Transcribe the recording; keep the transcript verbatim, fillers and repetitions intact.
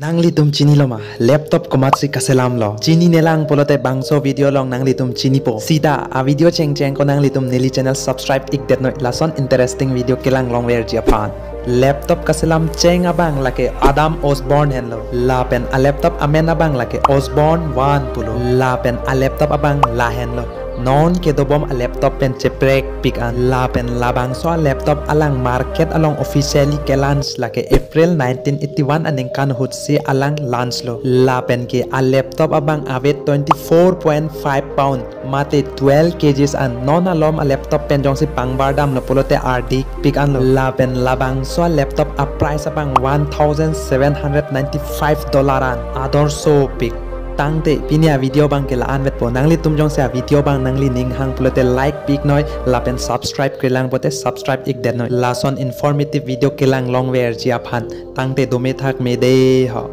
Nanglitum chinilo ma, laptop komatsi kaselamlo? Chininelang pulote bangso video along nanglitum chinipo. Sita a video chengcheng ko nanglitum neli channel subscribe ikdetnoi, lason interesting video kelang longverji aphan. Laptop kaselam cheng abang lake Adam Osborne henlo. Lapen a laptop amen abang lake Osborne one pulo. Lapen a laptop abang lahenlo. Non kedobom a laptop pen cheprekpik an. Lapen labangso a laptop alang market along officially ke-launch lake April nineteen eighty-one aningkan ahutsi alang launch lo. Lapen ke a laptop abang a weight twenty-four point five pound, mate twelve kgs an. Non alom a laptop pen jongsi pangbardamlo pulote ardikpik anlo. Lapen labangso a laptop a price abang one thousand seven hundred ninety-five dollar an. Adorsopik. Tangte pini a video abang ke la-an vetpo. Nanglitum jongsi a video abang nanglining hang pulote like piknoi, lapen subscribe kelang pote subscribe ikdetnoi, lason informative video kelang longverji aphan. Tangte dome thakme dei ho.